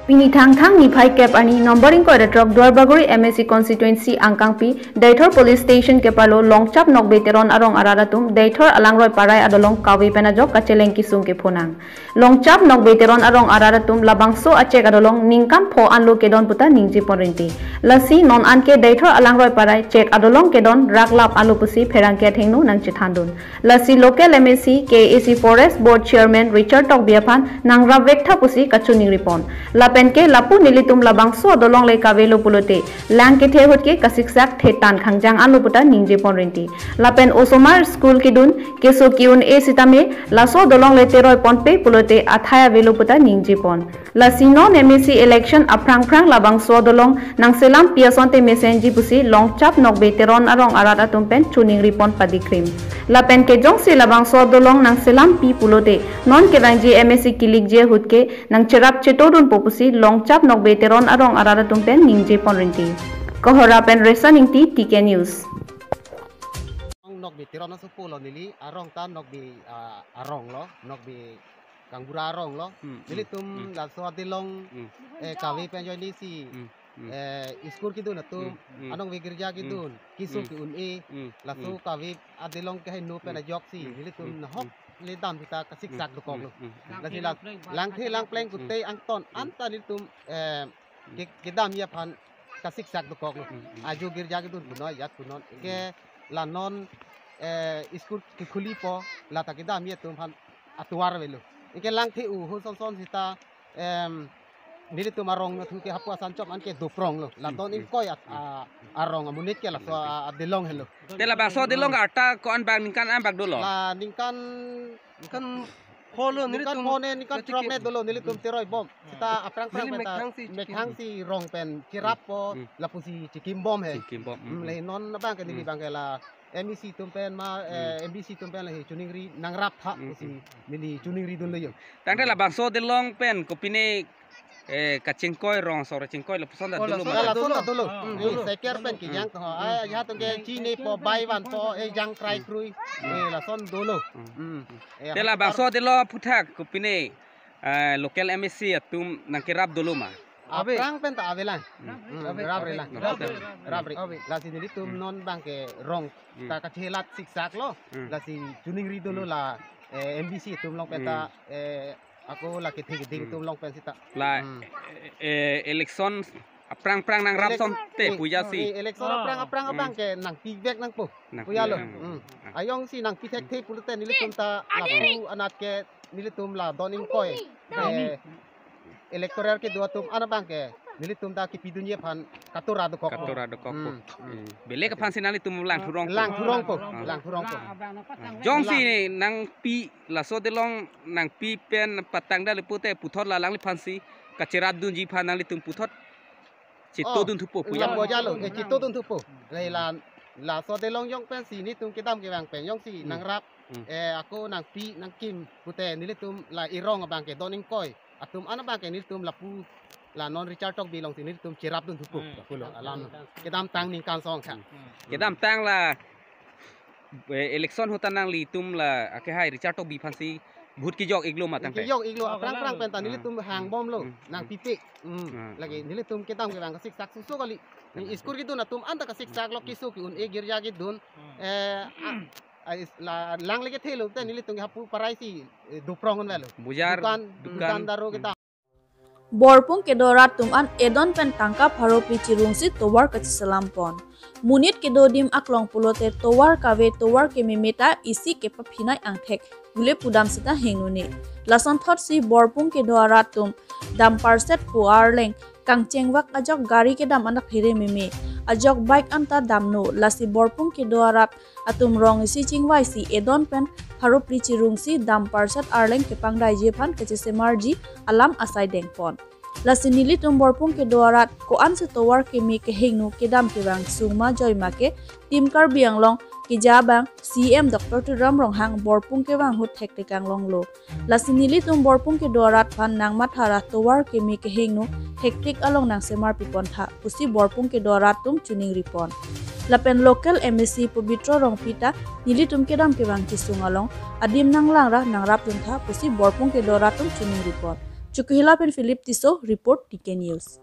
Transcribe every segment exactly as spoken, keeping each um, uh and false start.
Pini Thangthang niphai kep arni number ingkoi ra throk Duarbagori M A C constituency angkangpi Deithor police station keparlo Longchap Nokbe Teron arong arat atum Deithor Alangroi Parai adolong kave pen ajok kacheleng kesung kephonang. Longchap Nokbe Teron arong arat atum labangso a-check adolong ningkan pho anlo kedon puta ningje pon rinti. Lasi non anke Deithor Alangroi Parai check adolong kedon raklap anlo pusi pherangke athengno nangchethandun. Lasi local M A C, K A A C Forest Board Chairman Richard Tokbi aphan nangrap vektha pusi kachiningri pon. Lapen ke lapu nelitum labangso adolong le kavelo pulote lang kethe ahut ke kasiksak thetan khangjang anlo puta ningje pon rinti. Lapen osomar school kedun keso ke-un-e sitame laso adolong le teroi ponpe pulote athai avelo puta ningje pon. Lasi non M A C election aphrang phrang labangso adolong nangselampi asonte mesenji pusi Longchap Nokbe Teron arong arat atum pen chiningri pon padikrim. Lapen ke jongsi labangso adolong nangselampi pulote non kevangji M A C kilikji ahut ke nangcherap chetodunpo pusi Longchap Nokbe Teron arong arat atum pen ningje pon rinti. Kohora pen Reson Ingti, T K News. Nokbe Teron asopo lo neli, arong ta Nokbe, ah, arong lo, Nokbe Kangbura arong lo. Hmm, hmm, nelitum hmm. Laso adolong, hmm. Eh, kave pen ajoine si, hmm, hmm. Eh, school kedun atum, hmm, hmm. Anong ve girja kedun, hmm. Keso, hmm. Ke-un-e, hmm. Laso, hmm. Kave adolong keheno pen, hmm. Ajok si, hmm. Nelitum, hmm. Nahok, hmm. Ledam sita kasiksak, hmm. Dokok lo. Hmm. Hmm. Lasi la, langthe langpleng, hmm. Kutei angton, hmm. Anta nelitum, eh, ke-, kedamji aphan kasiksak dokok lo. Hmm, hmm. Ajo girja kedun punoi, jat punoi. Hmm. Ke la non, eh, school kekhulipo, lata kedamji atum aphan atovar avelo. Ke langthe u ho son son sita, em, nelitum arong nathu ke hapu asan chom anke doprong lo. La, hmm, don, hmm. Ingkoi at-, hmm. A, arong amonit ke laso, hmm. A, adolong helo. Te labangso adolong, hmm. Arta ko-an bang ningkan an bang dolo? La ningkan Ningkan pho lo, ningkan nelitum pho ne, ningkan kachiki- throk ne dolo, nelitum teroi bom. Sita aphrang phrang neli pen ta mekhang si chiki- mekhang si rong pen cherappo, hmm. Lapusi chikim bom he. Chikim bom, hmm, hmm. Lahi non abang ke neli, hmm. Abang ke la M A C atum pen ma, eh, hmm. M B C atum pen lahi chiningri nangrap tha, hmm, pusi, hmm. Neli chiningri dunlo yo. Tangte labangso adolong pen kopine eh, kachingkoi rong asor chingkoi lapuson ta, oh, dolo lason ma? La, ta lason dolo. Ta dolo. Ah, hmm, dolo. Seker pen kejang, hmm, to. Ah, ya to ke chinipo, bai vanpo, eh, jang krai, hmm, krui. Hmm. Eh, lason dolo. Hmm. Hmm. Eh, te labangso adolong aphuthak kopine, eh, local M A C atum nangkerap dolo ma? Ave. Aphrang pen ta avelang. Hmm. Hmm, ave. Rap relang. Ave. Rap re. Ave. Lasi nelitum, hmm, non abang ke rong, hmm, ta kachelat siksak lo. Hmm. Lasi chiningri dolo, hmm, la, eh, M B C atum along pen ta, hmm, eh, ako la kethe keding, hmm, atum along pen sita. La, hmm, eh, eh, election aphrang phrang nangrap, elek-, son te, eh, puja si. Eh, election, ah, aphrang aphrang, hmm, abang ke nangpivek nangpo. Nangpi-, puja lo. Hmm. Hmm. Ah. Ajongsi nangpi thekthe pulote nelitum ta lapu anat ke nelitum la don ingkoi. Eh, electoral kedo atum an abang ke nelitum ta kepidunji aphan katora dokok. Katora dokok. Hmm. Hmm. Belek aphan si nanglitum lang thurong. Lang thurongpo, ah, lang thurongpo. Ah. Jongsi nangpi laso adolong nangpi pen patang dali pute puthot la alangliphan si kacherap dunji aphan nanglitum puthot chitodun thupo, oh, puja. Lapu aja lo, eh, chitodun thupo. Lahi la, laso adolong jong pen si nelitum kedam kevang pen jongsi, hmm, nangrap, hmm, eh, ako nangpi nangkim pute nelitum la erong abang ke don ingkoi atum an abang ke nelitum lapu la non Richard Tokbi along si nelitum cherap dun thupo. Hmm. Lapu lo alam. Kedamtang ningkan song kha. Hmm. Kedamtang la, eh, election ahut ta nanglitum la akehai Richard Tokbi aphan si vote kejok iklo ma tangte? Kejok iklo, aphrang phrang pen ta, hmm, nelitum hang bom lo, hmm, nangpipe. Hmm. Hmm. Lake nelitum kedam kevang kasiksak susu kali. Hmm. School kedun atum an ta kasiksak lo, keso ke-un-e, girja kedun. Hmm. Eh, a, a, is-, la, lang lake thelo te nelitum hapu parai si, eh, doprong an lo. Bujar, dukan, dukan, dukandar kedam. Borpung kedo arat atum an edon pen tangka pharo phli chirungsi tovar kachiselam pon. Monit kedo adim aklong pulote tovar kave tovar kememe ta isi kepaphinai angthek pule pudam sita hingno ne. Lasonthotsi Borpung kedo arat atum dumper set pu arleng kangchengvak ajok gari kedam anak phere meme, ajok bike anta damno, lasi Borpung kedo arat atum rong isi chingvaisi edon pen pharo phli chirungsi dumper set arleng kepangdaiji aphan kachisemarji alam asai dengpon. Lasi nelitum Borpung kedo arat ko-ansi tovar keme kehingno kedam kevang sungma joima ke Team Karbi Anglong keja abang C E M Doctor Tuliram Ronghang Borpung kevang ahut thektik anglong lo. Lasi nelitum Borpung kedo arat aphan nangmathara tovar keme kehingno thektik along nangsemar pipon tha pusi Borpung kedo arat atum chiningri pon. Lapen local M A C Pobitro Rongpi ta nelitum kedam kevang kesung along adim nanglang ra nangrap dun tha pusi Borpung kedo arat atum chiningri pon. Chokihola pen Philip Tisso report, T K News.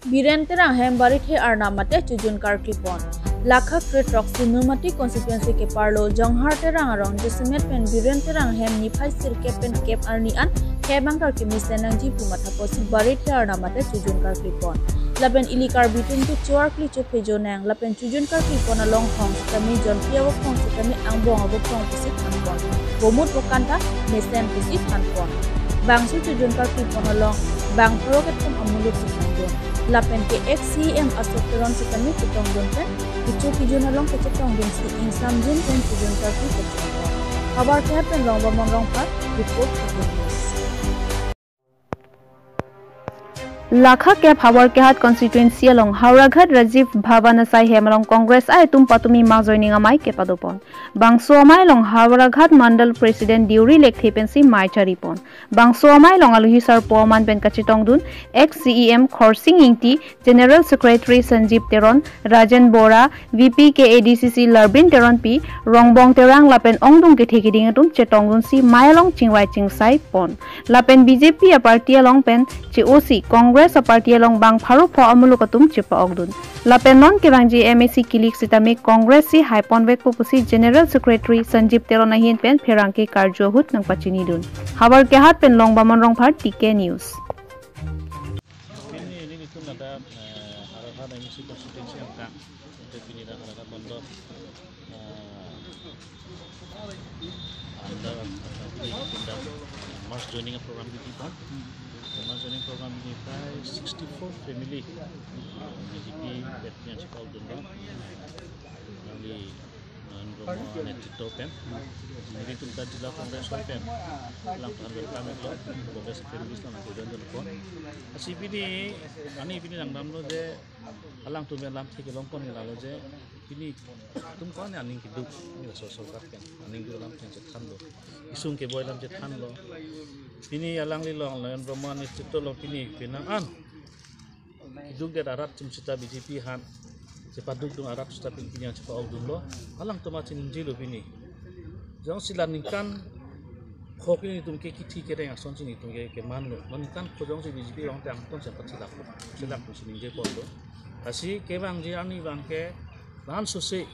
Biren Terang hem Barithe Arnam mate chojun karkli pon. Lakha kre throksi Nomati constituency keparlo Jonghar Terang arong jasemet pen Biren Terang hem niphai sirkep pen kep arni an hem angkar kemesen nangji pu matha apotsi Barithe Arnam mate chojun karkli pon. Lapen ili Karbi atum ke choarkli chophe jonang lapen chojun karkli pon along hong sitame jonpi avophong sitame angbong avophong pusi than pon. Bomut bokan ta mesen pusi than pon. Bangso chojun karkli pon along bang pharo kethom amuluk chetongdun. Lapen ke ex C E M Ashok Teron sitame chetongdun pen kecho kejun along kachetongdunsi ingsamjin pen chojun karkli kachetong pon. Havar Kehat pen Rongbamon Rongphar report, T K News. Lakha kep Havar Kehat constituency along Howraghat Rajiv Bhavan asai hem along Congress atum patumi mass joining amei kepado pon. Bangso amei along Howraghat Mandal President Deuri Lekthe pensi mei chari pon. Bangso amei along alohi sarpo aman pen kachetongdun ex C E M Khorsing Ingti, General Secretary Sanjeev Teron, Rajen Bora, V P K A D C C Larbin Teronpi, Rongbong Terang lapen ongdung kethe keding atum chetongdunsi mei along chingvai chingsai pon. Lapen B J P aparty along pen che-osi Congress aparty along bang pharo pho amuluk atum chepa-okdun. Lapen non kevangji M A C kilik sitame Congress si hai ponvekpo pusi General Secretary Sanjeev Teron ahin pen pherangke karju ahut nangpachinidun. Havar Kehat pen Rongbamon Rongphar, T K News. Pini nelitum ladak, eh, Howraghat M A C constituency angkang, pini dak Howraghat Mandal, eh, under, eh, mass joining program kebi pon. Mass joining program ini prai sixty-four family B J P pen yang chepa-okdun. Nangli Narendra Modi netritwo pen, nelitum ta Jilla Congress pen, alangtum welcome iklo, Congress families along nangkejoin pon. Lasi pini, ani pini nangdamlo je, alangtum pen lamthe kelong pon lalo je, pini atum ko-an aning keduk, pini laso sorkar pen aning keduk alam pen chethanlo, isung keboi alam chethanlo. Pini alangli along, Narendra Modi netritwo along pini penang an kedukdet arat atum seta B J P aphan chepadukdun arat seta pini pini chepa-okdunlo. Alangtum ta chiningjelo pini. Jongsi la ningkan phok nelitum ke kithi kereng asonsi nelitum ke kemanlo. Ningkan phok jongsi B J P along te angton chepa chilak, chilak pusi ningje ponlo. Lasi kevangji arni abang ke lason sose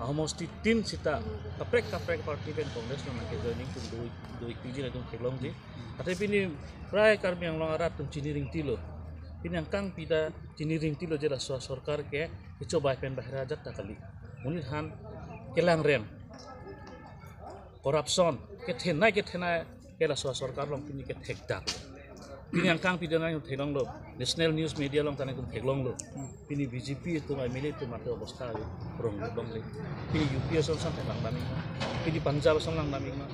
ahomosti tin seta kaprek kaprek party pen Congress along nangkejoining atum do, do-ikji latum theklongji. Athe pini prai Karbi Anglong arat atum chini ringtilo. Pini angkang pida chini ringtilo je laso sorkar ke kecho bai pen bahira ajat ta kali. Monit aphan kelang rem, corruption, kethenei kethenei ke laso sorkar along pini kethekdak. Pini angkang pida nangtum theklonglo, national news media along ta nangtum theklonglo. Pini B J P atum M L A atum mate obostha arong longle. Pini U P ason ason langdam iknon. Pini Punjab ason langdam iknon.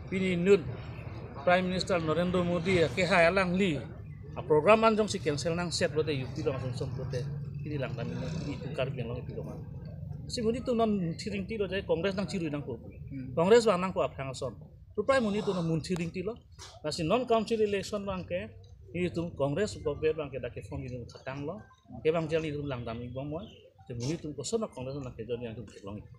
Pini inut Prime Minister Narendra Modi kehai alangli aprogram an jongsi cancel nangsetlo te U P along ason ason pulote pini langdam iknon, pini itum Karbi Anglong ipi doman. Lasi monit atum non munthi ringtilo je Congress nangchirui nangpo. Congress vang nangpo aphrang ason. Ru prai monit atum non munthi ringtilo. Lasi non council election abang ke, nelitum Congress government abang ke dak ke form nelitum khatanglo. Kevangji nelitum langdam ikbom moi. Te monit atum koson Congress nangkejoin nangtum theklong ik.